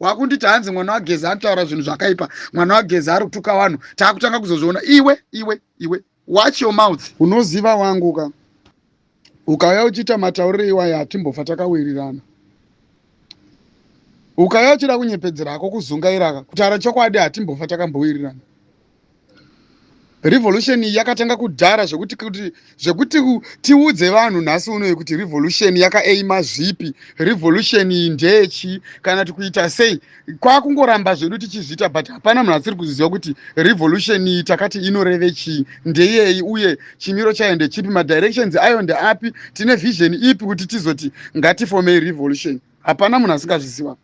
Wakunditi hanzi mwana waGeza anotaura zvinhu zvakaipa, mwana waGeza ari kutuka vanhu, taakutanga kuzozviona. Iwe iwe iwe, watch your mouth. Unoziva wangu ka, ukauya uchiita matauriro iwayo hatimbofa takawirirana. Ukauya uchida kunyepedzera hako kuzungaira ka, kutaura chokwadi hatimbofa takambowirirana. Revolution iyi yakatanga kudhara zvekuti kuti zvekuti tiudze vanhu nhasi unoyi kuti revolution yakaeima zvipi, revolution iyi ndeyechi kana kuti kuita sei, kwakungoramba zvedu tichizviita, but hapana munhu asiri kuziva kuti revolution iyi takati inoreve chii, ndeyei, uye chimiro chayo ndechipi, madirections ayo ndeapi, tine vision ipi kuti tizoti ngatifomei revolution. Hapana munhu asingazviziva.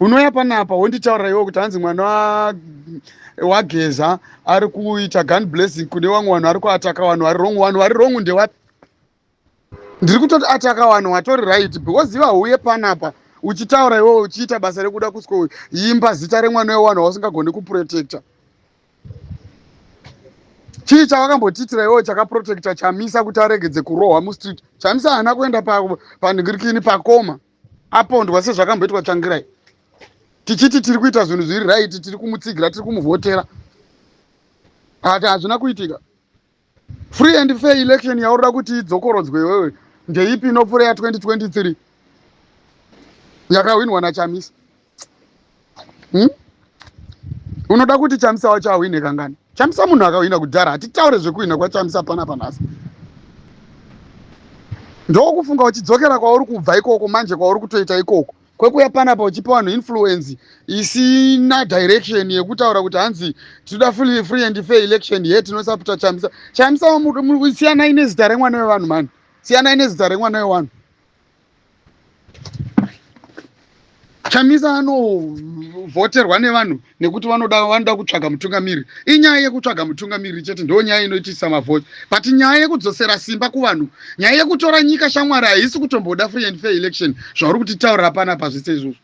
Unouya panapa wonditaurira iwe kuti hanzi mwana waGeza ari kuita gun blessing kune vamwe vanhu, ari kuataka vanhu vari wrong. Vanhu vari wrong ndewapi? Ndiri kutoti ataka vanhu vatori right, because iwe hauye panapa uchitaura iwewe uchiita basa rekuda kusikoimba zita remwana wevanhu wausingagoni kuprotecta. Chii chavakambotiitira iwewe chakaprotecta Chamisa kuti aregedze kurohwa mustreet? Chamisa haana kuenda panhingirikini pakoma apondwa sezvakamboitwa Tsvangirai, tichiti tiri kuita zvinhu zviri right, tiri kumutsigira, tiri kumuvhotera, ati hazvina kuitika. Free and fair election yaurida kuti idzokorodzwe iwewe ndeipi inopfuura ya 2023 yakahwinwa naChamisa? Unoda kuti Chamisa wacho ahwine kangani? Chamisa munhu akahwina kudhara, hatitaure zvekuhwina kwaChamisa panapa nhasi. Ndokufunga uchidzokera kwauri kubva ikoko manje, kwauri kutoita ikoko kwekuya panapa uchipa vanhu influence isina direction yekutaura kuti hanzi tinoda free and fair election, ye tinosapota Chamisa. Chamisa, siyanai nezita remwana wevanhu mani, siyanai nezita remwana wevanhu. Chamisa anovhoterwa nevanhu nekuti vanoda kutsvaga mutungamiri. Inyaya yekutsvaga mutungamiri chete ndo nyaya inoitisa mavhoti, but nyaya yekudzosera simba kuvanhu, nyaya yekutora nyika, shamwari, haisi kutomboda free and fair election zvauri kutitaurira panapa zvese izvozvo.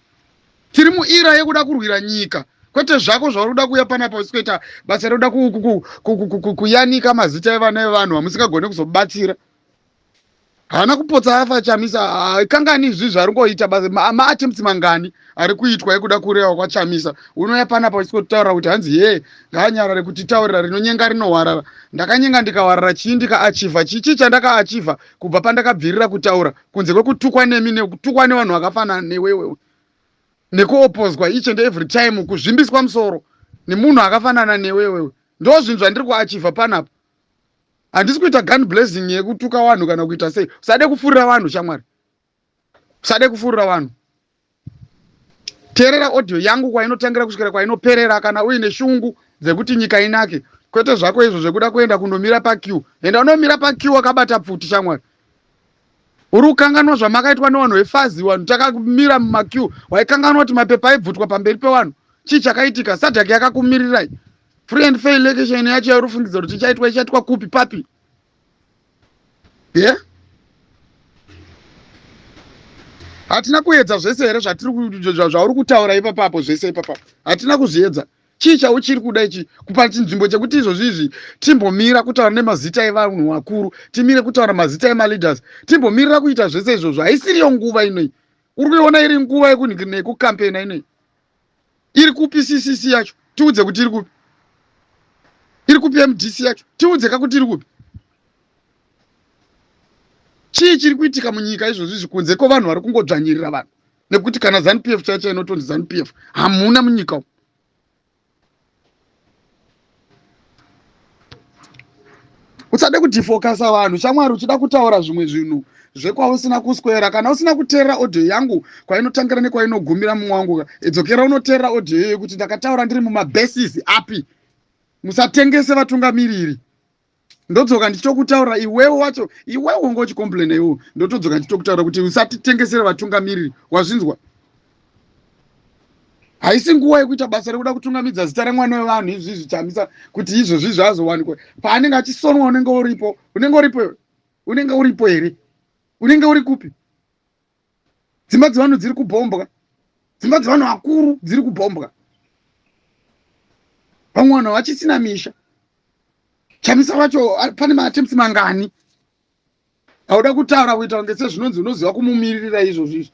Tiri muira yekuda kurwira nyika, kwete zvako zvauri kuda kuuya panapa usikuita basa rekuda kuyanika mazita evana evanhu vamusingagone kuzobatsira. Haana kupotsa afa Chamisa. Kangani izvi zvari ngoita basa, maattempts mangani ari kuitwa ekuda kurewa kwaChamisa? Unouya panapa uchikotaura kuti hanzi ye ngaanyarare kutitaurira rinonyenga rinowarara. Ndakanyenga ndikawarara chii? Ndikaachivha chii? Chii chandakaachivha kubva pandakabvirira kutaura kunze kwekutukwa nemi nekutukwa nevanhu vakafanana newewe nekuopozwa each and every time, kuzvimbiswa musoro nemunhu akafanana newewewe? Ndo zvinhu zvandiri kuachivha panapa. Handisi kuita gun blessing yekutuka vanhu kana kuita sei. Usade kufurira vanhu, shamwari, usade kufurira vanhu. Teerera audio yangu kwainotangira kusvikira kwainoperera kana uine shungu dzekuti nyika inake, kwete zvako izvo zvekuda kuenda kundomira paqueue. Enda unomira paqueue wakabata pfuti, shamwari. Uri kukanganwa zvamakaitwa nevanhu vefazi? Vanhu takamira mumaqueue, waikanganwa kuti mapepa aibvutwa pamberi pevanhu? Chii chakaitika? SADC yakakumirirai. Free and fair election yacho yauri kufungidza kuti ichaitwa, ichaitwa kupi, papi? Ye yeah? Hatina kuedza zvese here zvatiri zvauri kutaura ipapapo zvese ipapapo? Hatina kuzviedza? Chii chauchiri kuda ichi kupa chinzvimbo chekuti izvozvi izvi timbomira kutaura nemazita evanhu vakuru, timire kutaura mazita emaleaders, timbomirira kuita zvese izvozvo? Haisiriyo nguva inoi. Uri kuiona iri nguva yekukampena inoi? Iri kupi CCC yacho? Tiudze kuti iri kupi. Iri kupi MDC yacho? Tiudze kakuti iri kupi. Chii chiri kuitika munyika izvozvi izvi kunze kwevanhu vari kungodzvanyirira vanhu? Nekuti kana ZANU PF chaicho inotonzi ZANU PF hamuna munyika umu. Usade kudhifokasa vanhu, shamwari, uchida kutaura zvimwe zvinhu zvekwausina kuswera. Kana usina kuteerera audio yangu kwainotangira nekwainogumira, mumwe wangu, dzokera unoteerera audio iyoyo kuti ndakataura ndiri mumabasis api. Musatengese vatungamiriri. Ndodzoka ndichitokutaurira iwewe wacho, iwewe unge uchicomplaina iwewe, ndotodzoka ndichitokutaurira kuti usatitengesere vatungamiriri. Wazvinzwa? Haisi nguva yekuita basa rekuda kutungamidza zita remwana wevanhu izvi zvichamisa kuti izvozvi zvazowanikwa paanenge achisonwa. Unenge uripo? Unenge uripo? Unenge uripo here? Unenge uri kupi? Dzimba dzevanhu dziri kubhombwa, dzimba dzevanhu vakuru dziri kubhombwa, vamwe vanhu havachisina misha. Chamisa wacho pane maattempts mangani hauda kutaura kuita kunge sezvinonzi unoziva kumumiririra izvozvo izvi?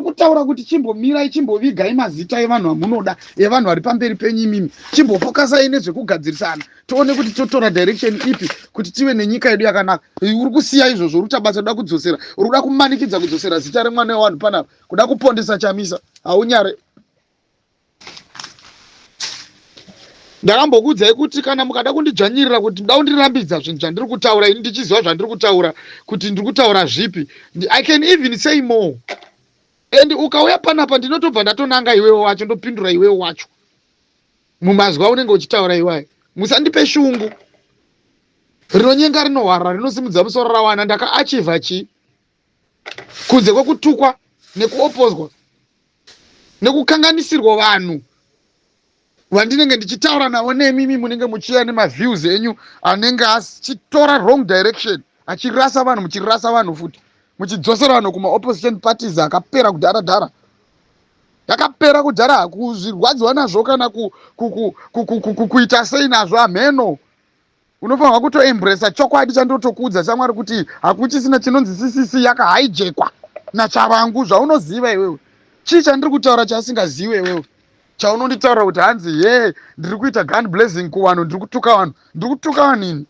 kutaura kuti chimbomirai, chimbovigai mazita evanhu vamunoda, evanhu vari pamberi penyu imimi. Chimbofokasai nezvekugadzirisana, tione kuti totora direction ipi kuti tive nenyika yedu yakanaka. Uri kusiya izvozvo, uri kuita basa kuda kudzosera, uri kuda kumanikidza kudzosera zita remwana wevanhu panapa, kuda kupondesa Chamisa. Haunyare. Ndakambokuudzai kuti kana mukada kundidzvanyirira kuti muda kundirambidza zvinhu zvandiri kutaura, ini ndichiziva zvandiri kutaura kuti ndiri kutaura zvipi, I can even say more. And ukauya panapa ndinotobva ndatonanga iwewe wacho, ndopindura iwewe wacho mumazwi aunenge uchitaura iwayo. Musandipe shungu. Rinonyenga rinohwarara, rinosimudza musoro rawana. Ndakaachivha chii kunze kwekutukwa nekuopozwa nekukanganisirwa vanhu vandinenge ndichitaura navo? Nemimi munenge muchiya nemaviews enyu anenge achitora wrong direction, achirasa vanhu, muchirasa vanhu futi, muchidzosera vanhu kumaopposition parties akapera kudhara dhara, yakapera kudhara. Kuzvirwadziwa nazvo kana kuita sei nazvo, hameno. Unofanirwa kutoembresa chokwadi chandotokuudza, chamwari, kuti hakuchisina chinonzi CCC, yakahaijekwa naChavangu. Zvaunoziva iwewe, chii chandiri kutaura chaasingazive iwewe, chaunonditaura kuti hanzi ye ndiri kuita gun blazing kuvanhu, ndiri kutuka vanhu? Ndiri kutuka vanhu ini?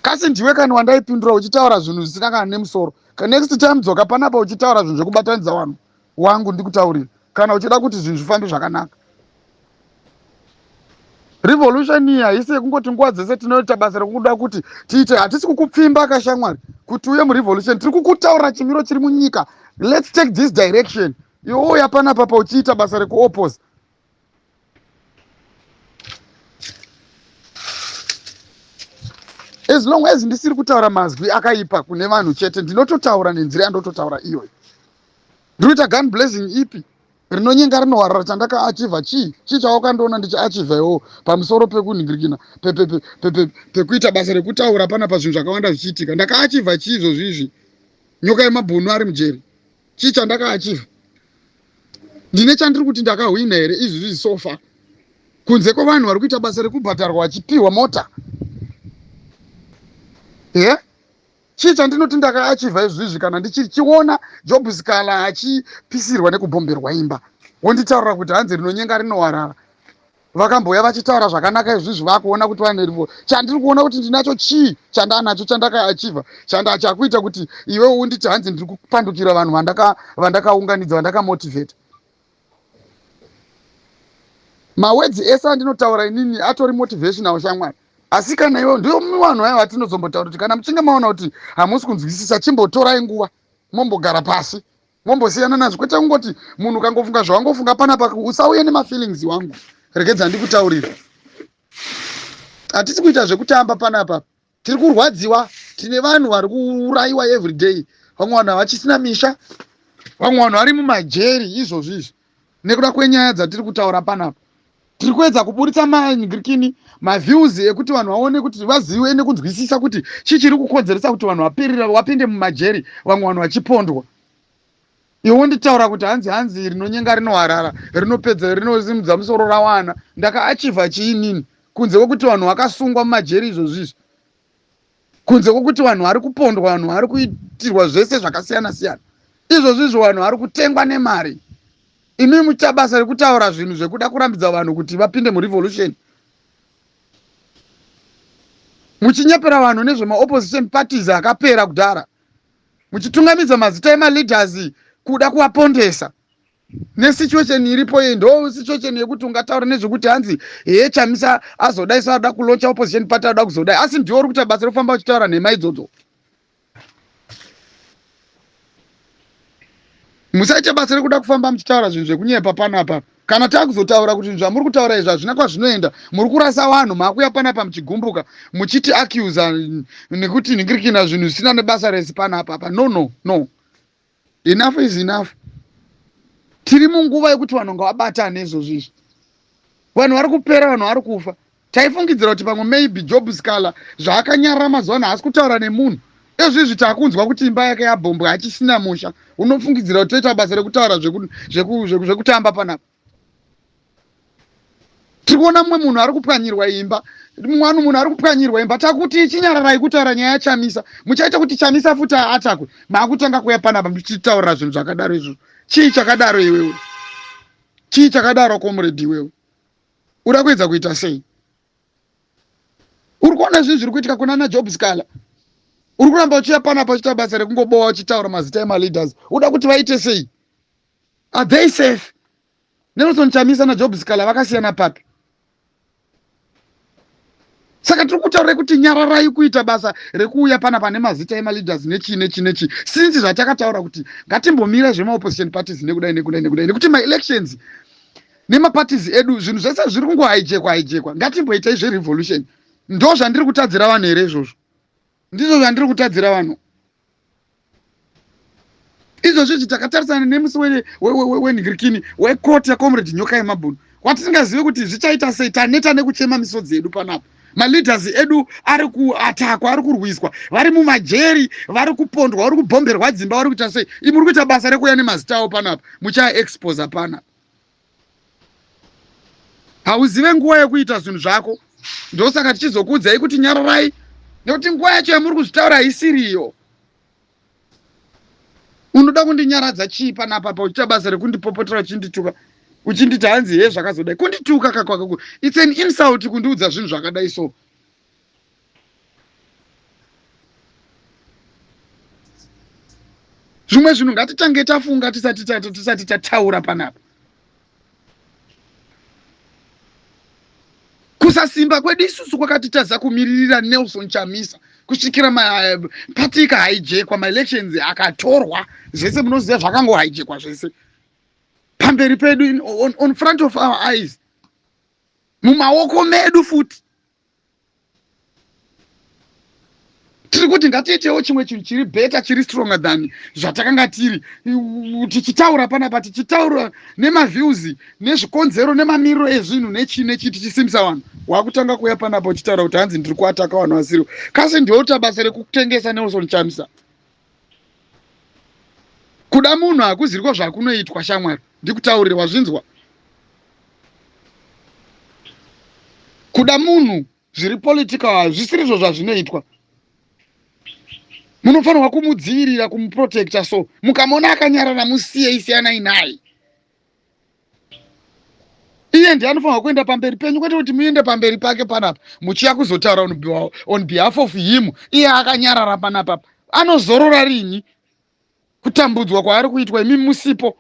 Kasi ndiwe kani wandaipindura uchitaura zvinhu zvisina kana nemusoro. Next time dzoka panapa uchitaura zvinhu zvekubatanidza vanhu wangu, ndikutaurira, kana uchida kuti zvinhu zvifambe zvakanaka. Revolution iyi haisi yekungoti nguva dzese tinoita basa rekuda kuti tiite. Hatisi kukupfimba kashamwari kuti uye murevolution, tiri kukutaurira chimiro chiri munyika. Let's take this direction. Iwe uya panapa pa uchiita basa rekuoppose. As long as ndisiri kutaura mazwi akaipa kune vanhu chete, ndinototaura nenzira yandototaura iyoyo. Ndinoita gun blazing ipi? Rinonyenga rinowarara, chandakaachivha chii? Chii chawakandiona ndichiachivha iwowo pamusoro pekunhingirikina, pekuita basa rekutaura panapa zvinhu zvakawanda zvichiitika? Ndakaachivha chii izvozvi izvi? Nyoka yemabhunu ari mujeri, chii chandakaachivha? Ndine chandiri kuti ndakahwina here izvi zvizi so far, kunze kwevanhu vari kuita basa rekubhadharwa vachipiwa mota ye yeah? Chii chandinoti ndakaachivha izvizvi kana ndichichiona Job Sikhala achipisirwa nekubhomberwa imba, wonditaurira kuti hanzi rinonyenga rinowarara? Vakambouya vachitaura zvakanaka, izvizvi vakuona kuti vane rivo. Chandiri kuona kuti ndinacho chii, chandanacho chandakaachivha, chanda chakuita kuti iwe unditi hanzi ndiri kupandukira vanhu vandakaunganidza, vandakamotivheta? Mawedzi ese andinotaura inini atori motivational, shamwari. Asi kana iwe ndiyo vanhu vaya vatinozombotaura kuti kana muchinge maona kuti hamusi kunzwisisa, chimbotorai nguva, mombogara pasi, mombosiyana nazvo, kwete kungoti munhu ukangofunga zvawangofunga panapa. Usauye nemafeelings wangu, regedza ndikutaurira. Hatisi kuita zvekutamba panapa, tiri kurwadziwa. Tine vanhu vari kuurayiwa everyday, vamwe vanhu havachisina misha, vamwe vanhu vari mumajeri izvozvi izvi nekuda kwenyaya dzatiri kutaura panapa. Tiri kuedza kuburitsa mangirikini maviews ekuti vanhu vaone, kuti vazive nekunzwisisa kuti chii chiri kukonzeresa kuti vanhu vapirira vapinde mumajeri, vamwe vanhu vachipondwa. Iwe wonditaura kuti hanzi rinonyenga rinoharara, rinopedza, rinosimudza musoro rawana. Ndakaachivha chiinini kunze kwekuti vanhu vakasungwa mumajeri izvozvi izvi, kunze kwekuti vanhu vari kupondwa, vanhu vari kuitirwa zvese zvakasiyana siyana izvozvi izvo, vanhu vari kutengwa nemari? Imi muchiita basa rekutaura zvinhu zvekuda kurambidza vanhu kuti vapinde murevolution, muchinyepera vanhu nezvemaopposition parties akapera kudhara, muchitungamidza mazita emaleaders kuda kuvapondesa. Nesituation iripo iyi, ndo situation yekuti ungataura nezvekuti hanzi heye Chamisa azodai, so ada kulauncha opposition party, ada kuzodai, asi ndiwo uri kuita basa rekufamba uchitaura nhema idzodzo. Musaite basa rekuda kufamba muchitaura zvinhu zvekunyepa panapa. Kana takuzotaura kuti zvinhu zvamuri kutaura izvi hazvina kwazvinoenda, muri kurasa vanhu, maakuya panapa muchigumbuka, muchiti accusa nekuti nhingirikina zvinhu zvisina nebasa rese panapa apa. No, no, no, enough is enough. Tiri munguva yekuti vanhu ngavabatane izvozvo izvi. Vanhu vari kupera, vanhu vari kufa. Taifungidzira kuti pamwe maybe Job Sikhala zvaakanyarara mazuva ano, haasi kutaura nemunhu, ezvizvi taakunzwa kuti imba yake yabhombwa, hachisina musha. Unofungidzira kuti toita basa rekutaura zvekutamba panapa? Tiri kuona mumwe munhu ari kupwanyirwa imba, mumwe munhu ari kupwanyirwa imba. Takuti chinyararai kutaura nyaya yaChamisa, muchaita kuti Chamisa futi atakwe. Maakutanga kuuya panapa muchitaurira zvinhu zvakadaro izvozvo. Chii chakadaro iwewe? Chii chakadaro comrade iwewe? Uda kuedza kuita sei? Uri kuona zvinhu zviri kuitika kuna ana Job Sikhala? Uri kuramba uchiuya panapa uchiita basa rekungobowa uchitaura mazita emaleaders. Uda kuti vaite sei? Are they safe? Nelson Chamisa naJob Sikhala vakasiyana papi? Saka tiri kutaura kuti nyararai kuita basa rekuuya pana pane mazita emaleaders nechii nechii nechii, since zvatakataura kuti ngatimbomira zvemaopposition parties nekudai nekudai nekudai, nekuti maelections nemaparties edu zvinhu zvese zviri kungohaijekwa haijekwa. Ngatimboitai zverevolution. Ndo zvandiri kutadzira vanhu here izvozvo? Ndizvo zvandiri kutadzira vanhu izvozvo izvi. Takatarisana nemusi wenhingirikini wekoti yacomrade Nyoka Yemabhunu, watisingazive kuti zvichaita sei. Taneta nekuchema misodzi yedu panapa. Maleaders edu ari kuatakwa, ari kurwiswa, vari mumajeri, vari kupondwa, vari kubhomberwa dzimba, vari kuita sei. Imi muri kuita basa rekuuya nemazita avo panapa muchaaexposa panapa. Hauzive nguva yekuita zvinhu zvako, ndosaka tichizokuudzai kuti nyararai, nekuti nguva yacho yamuri kuzvitaura haisiriyo. Unoda kundinyaradza chii panapa pa uchiita basa rekundipopotera, uchindituka, uchinditi hanzi he zvakazodai? Kundituka kakwakaku, it's an insult kundiudza zvinhu zvakadai. So zvimwe zvinhu ngatitange tafunga tisati tataura panapa. Kusasimba kwedu isusu kwakatitadza kumiririra Nelson Chamisa kusvikira pati ikahaijekwa, maelections akatorwa, zvese munoziva zvakangohaijekwa zvese pamberi pedu, on front of our eyes, mumaoko medu futi. Tiri kuti ngatiitewo chimwe chinhu chiri better, chiri stronger than zvatakanga tiri tichitaura panapa, tichitaura nemaviews, nezvikonzero, nemamiriro ezvinhu, nechii nechii, tichisimbisa vanhu. Wakutanga kuuya panapa uchitaura kuti hanzi ndiri kuataka vanhu vasiriwo, kasi ndioita basa rekutengesa Nelson Chamisa. Kuda munhu hakuziriko zvakunoitwa, shamwari. Ndikutaurire, wazvinzwa? Kuda munhu zviri political hazvisirizvo zvazvinoitwa. Munofanirwa kumudzivirira, kumuprotecta. So mukamona akanyarara, musiyei, siyanai naye. Iye ndiye anofanirwa kuenda pamberi penyu, kwete kuti muende pamberi pake panapa muchiya kuzotaura on behalf of him, iye akanyarara panapa. Anozorora rini kutambudzwa kwaari kuitwa imi musipo?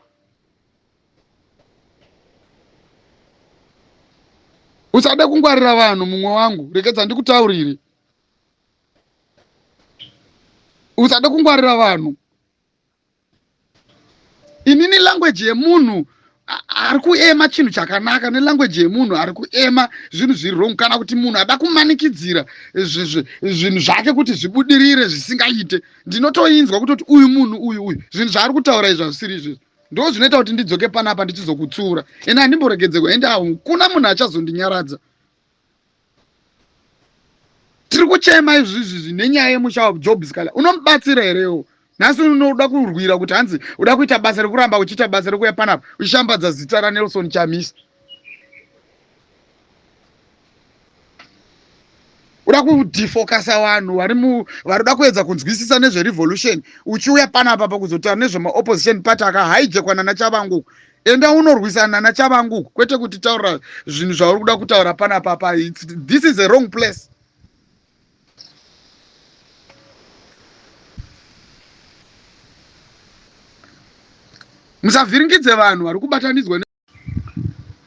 Usade kungwarira vanhu, mumwe wangu. Rekedza ndikutaurire, usade kungwarira vanhu. Inini language yemunhu ari kuema chinhu chakanaka nelanguage yemunhu ari kuema zvinhu zviri wrong, kana kuti munhu ada kumanikidzira zvinhu zvake kuti zvibudirire zvisingaite, ndinotoinzwa kutoti uyu munhu uyu zvinhu zvaari kutaura izvi hazvisiri izvizvi. Ndo zvinoita kuti ndidzoke panapa ndichizokutsura, ende handimboregedzeko, ende hakuna munhu achazondinyaradza. Tiri kuchema izvizvi nenyaya yemusha waJob Sikhala. Unomubatsira herewo nhasi unoda kurwira kuti hanzi uda kuita basa rekuramba uchiita basa rekuuya panapa uchishambadza zita raNelson Chamisa? Uda kudefocasa vanhu vari kuda kuedza kunzwisisa nezverevolution, uchiuya panapa pakuzotaura nezvemaopposition party akahaijekwa nana Chabangu. Enda unorwisana nana Chabangu, kwete kutitaurira zvinhu zvauri kuda kutaura panapa pa. This is a wrong place. Musavhiringidze vanhu vari kubatanidzwa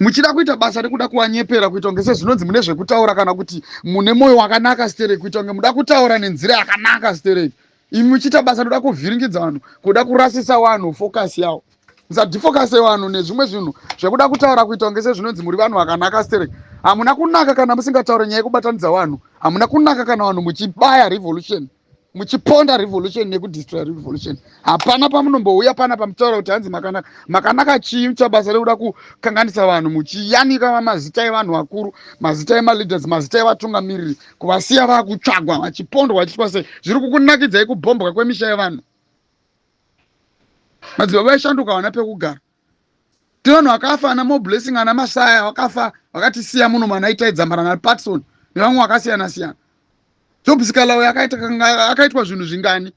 muchida kuita basa rekuda kuvanyepera, kuita kunge sezvinonzi mune zvekutaura, kana kuti mune mwoyo wakanaka stereki, kuita kunge muda kutaura nenzira yakanaka stereki, imi muchiita basa rekuda kuvhiringidza vanhu, kuda kurasisa vanhu focus yavo. Musadefocuse vanhu nezvimwe zvinhu zvekuda kutaura, kuita kunge sezvinonzi muri vanhu vakanaka stereki. Hamuna kunaka kana musingataure nyaya yekubatanidza vanhu. Hamuna kunaka kana vanhu muchibaya revolution, muchiponda revolution nekudestroy revolution. Hapana pamunombouya pana pamutaura kuti hanzi makanaka. Makanaka chii chabasa rekuda kukanganisa vanhu, muchiyanika mazita evanhu vakuru, mazita emaleaders, mazita evatungamiriri, kuvasiya vakutsvagwa, vachipondwa, vachiitwa sei? Zviri kukunakidzai kubhombwa kwemisha yevanhu? Madzibaba eshanduka vana pekugara. Tiri Tine vanhu vakafa ana Moblessing ana Masaya vakafa vakatisiya muno mana Itai Dzamara na Patson nevamwe vakasiyana siyana. Job Sikhala uyo akaitwa zvinhu zvingani?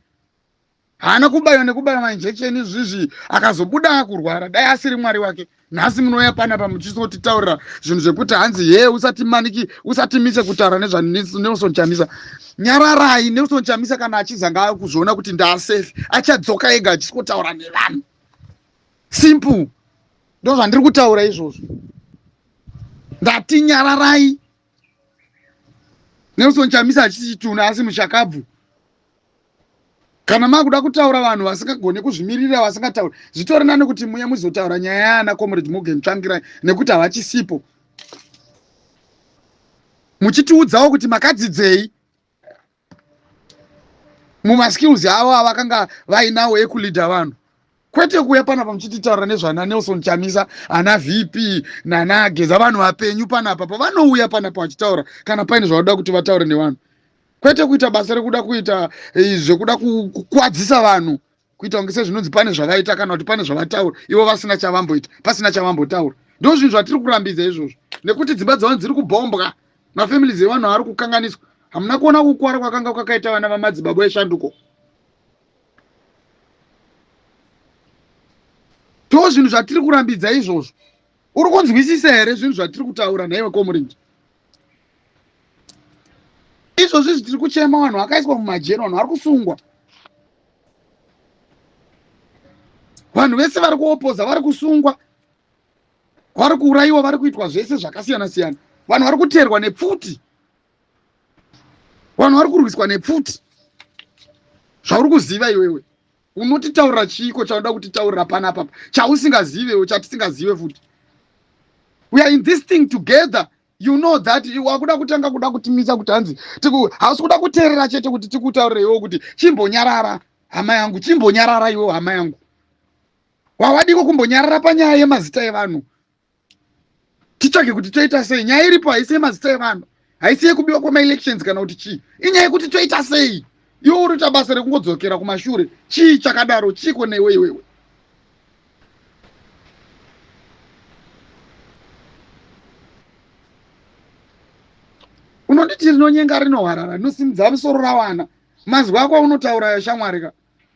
Haana kubaywa nekubaya mainjection izvizvi akazobuda akurwara dai asiri Mwari wake. Nhasi munouya panapa muchisotitaurira zvinhu zvekuti hanzi hee usatimaniki usatimise kutaura nezva Nelson Chamisa. Nyararai Nelson Chamisa kana achizanga akuzviona kuti ndaasafe achadzoka ega achisikotaura nevanhu. Simple. Ndozvandiri kutaura izvozvo. Ndati nyararai. Nelson Chamisa achisi chitunha asi mushakabvu. Kana makuda kutaura vanhu vasingagone kuzvimirira vasingatauri zvitori nani kuti muye muzotaura nyaya yaana Comrade Morgan Tsvangirai nekuti havachisipo. Muchitiudzawo kuti makadzidzei mumaskills avo avakanga vainawo ekuleader vanhu kwete kuuya panapa muchititaura nezvana Nelson Chamisa ana VP nana Geza vanhu vapenyu panapa pavanouya panapa vachitaura kana paine zvavanoda kuti vataure nevanhu kwete kuita basa rekuda kuita eh, zvekuda kukwadzisa vanhu kuita kunge sezvinonzi pane zvavaita kana kuti pane zvavataura ivo vasina chavamboita pasina chavambotaura ndo zvinhu zvatiri kurambidza izvozvo nekuti dzimba dzavanhu dziri kubhombwa mafamilies evanhu ari kukanganiswa hamuna kuona kukwara kwakanga kwakaita vana vamadzibaba eshanduko to zvinhu zvatiri kurambidza izvozvo uri kunzwisisa here zvinhu zvatiri kutaura nhaiwe komurindi izvozvi izvi tiri kuchema vanhu vakaiswa mumajeri vanhu vari kusungwa vanhu vese vari kuopoza vari kusungwa vari kuurayiwa vari kuitwa zvese zvakasiyana siyana vanhu vari kuteerwa nepfuti vanhu vari kurwiswa nepfuti zvauri kuziva iwewe unotitaurira chiiko chaunoda kutitaurira panapa chausingazivewo chatisingazive futi we are in this thing together you know that wakuda kutanga kuda kutimisa kuti hanzi hausi kuda kuteerera chete kuti tikutaurire iwewo kuti chimbonyarara hama yangu chimbonyarara iwewo hama yangu wawadiko kumbonyarara panyaya yemazita evanhu titsvage kuti toita sei nyaya iripo haisi yemazita evanhu haisi yekubiwa kwemaelections kana kuti chii inyaya yekuti toita sei iwe uri kuita basa rekungodzokera kumashure chii chakadaro chiiko newe iwewe unonditi rinonyenga rinohwarara rinosimudza musoro rawana mazwi ako aunotaura shamwari ka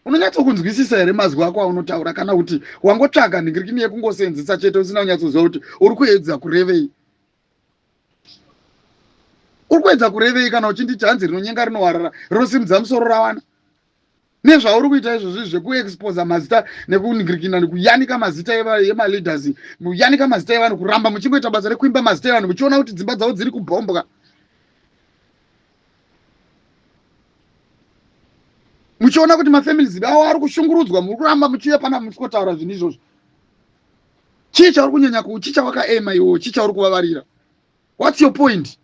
unonyatsokunzwisisa here mazwi ako aunotaura kana kuti wangotsvaga nhingirikini yekungosenzesa chete usina kunyatsoziva kuti uri kuedza kurevei uri kuedza kurevei kana uchinditi hanzi rinonyenga rinowarara rinosimudza musoro rawana nezvauri kuita izvozvi zvekuexposa mazita nekunhingirikina nekuyanika mazita emaleaders kuyanika mazita evanhu kuramba muchingoita basa rekuimba mazita evanhu muchiona kuti dzimba dzavo dziri kubhombwa muchiona kuti mafamilies avo ari kushungurudzwa muri kuramba muchiuya pana muchikotaura zvinhu izvozvo chii chauri kunyanya ku chii chawakaema iwo chii chauri kuvavarira what's your point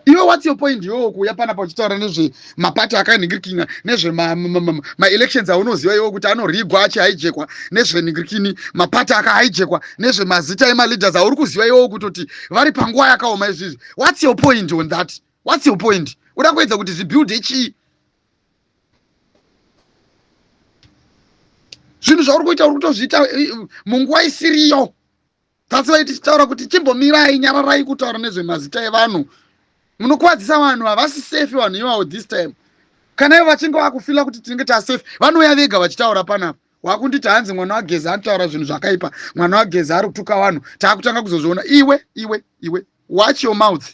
iwe what's your point iwewo kuuya panapa uchitaura nezvemapati akanhingirikina nezvemaelections aunoziva iwewo kuti anorigwa achihaijekwa nezvenhingirikini mapati akahaijekwa nezvemazita emaleaders auri kuziva iwewo kutoti vari panguva yakaoma izvizvi what's your point on that what's your point uda kuedza kuti zvibuilde chii zvinhu zvauri kuita uri kutozviita eh, munguva isiriyo That's why tichitaura kuti chimbomirai nyararai kutaura nezvemazita evanhu munokuvadzisa vanhu havasi safe vanhu ivavo this time kana ivo vachinge vakufila kuti tinenge tasafe vanouya vega vachitaura panapa wakunditi hanzi mwana wageza anotaura zvinhu zvakaipa mwana wageza ari kutuka vanhu taakutanga kuzozviona iwe iwe iwe watch your mouth.